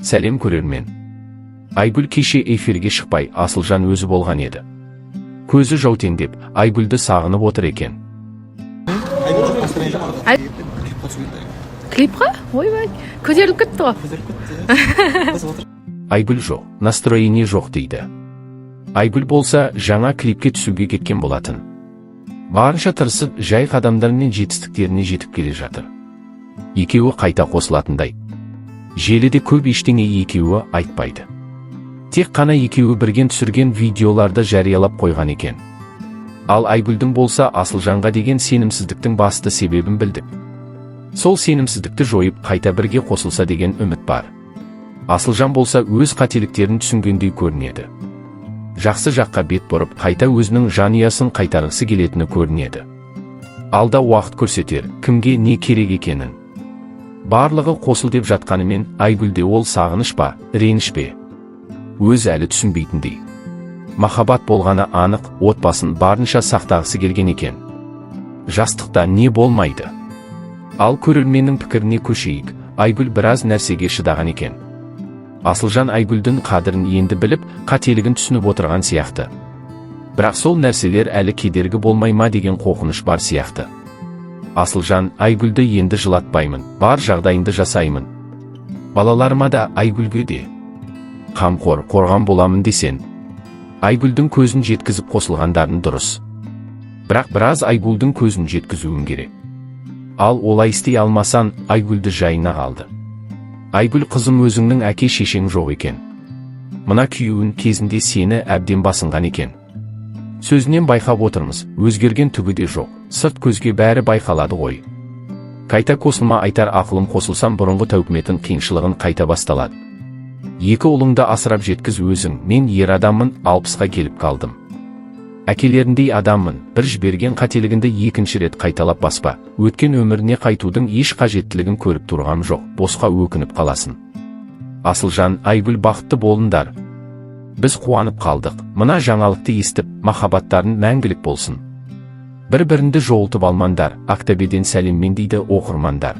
Сәлем, көрермен! Айгүл кеше эфирге шықпай, Асылжан өзі болған еді. Көзі жәутеңдеп, Айгүлді сағынып отыр екен. Айгүл жоқ, настроение жоқ. Клипқа түсуге. Клипқа? Ойбай, көтеріліп кетті ғой. Көтеріліп кетті. Біз отыр. Айгүл жоқ, настроение жоқ дейді. Айгүл болса, жаңа клипке түсуге кеткен болатын. Барынша тырысып, жай қадамдармен жетістіктеріне жетіп келе жатыр. Екеуі қайта қосылатындай. Желіде көп ештеңе екеуі айтпайды. Тек қана екеуі бірген түсірген видеоларды жариялап қойған екен. Ал Айгүлдің болса, Асылжанға деген сенімсіздіктің басты себебін білдік. Сол сенімсіздікті жойып, қайта бірге қосылса деген үміт бар. Асылжан болса, өз қателіктерін түсінгендей көрінеді. Жақсы жаққа бет бұрып, қайта өзінің жанұясын қайтарғысы келетіні көрінеді. Алда уақыт көрсетер, кімге не керек екенін. Барлығы қосыл деп жатқанымен, Айгүлде ол сағыныш па, реніш пе? Өз әлі түсінбейтіндей. Махаббат болғаны анық, отбасын барынша сақтағысы келген екен. Жастықта не болмайды? Ал көрерменнің пікіріне көшейік. Айгүл біраз нәрсеге шыдаған екен. Асылжан Айгүлдің қадірін енді біліп, қателігін түсініп отырған сияқты. Бірақ сол нәрселер әлі кедергі болмай ма деген қорқыныш бар сияқты. Асылжан: «Айгүлді енді жылатпаймын, бар жағдайынды жасаймын. Балаларыма да, Айгүлге де. Қамқор, қорған боламын» десен. Айгүлдің көзін жеткізіп қосылғандарын дұрыс. Бірақ біраз Айгүлдің көзін жеткізуің керек. Ал олай істей алмасан, Айгүлді жайына қалды. Айгүл қызым, өзіңнің әке шешең жоқ екен. Мына күйеуін кезінде сені әбден басынған екен. Сөзінен байқап отырмыз, өзгерген түгі де жоқ. Сырт көзге бәрі байқалады ғой. Қайта қосылма, айтар ақылым, қосылсам, бұрынғы тәукметін, қиыншылығын қайта басталады. Екі ұлыңды асырап жеткіз өзің. Мен ер адаммын, 60-қа келіп қалдым. Әкелеріндей адаммын, бір жіберген қателігіңді екінші рет қайталап баспа. Өткен өміріне қайтудың еш қажеттілігін көріп тұрғам жоқ, босқа өкініп қаласың. Асылжан, Айгүл, бақытты болыңдар. Біз қуанып қалдық. Мына жаңалықты естіп, махаббаттарын мәңгілік болсын. Бір-біріңді жоғалтып алмаңдар, Ақтөбеден сәлеммен, дейді оқырмандар.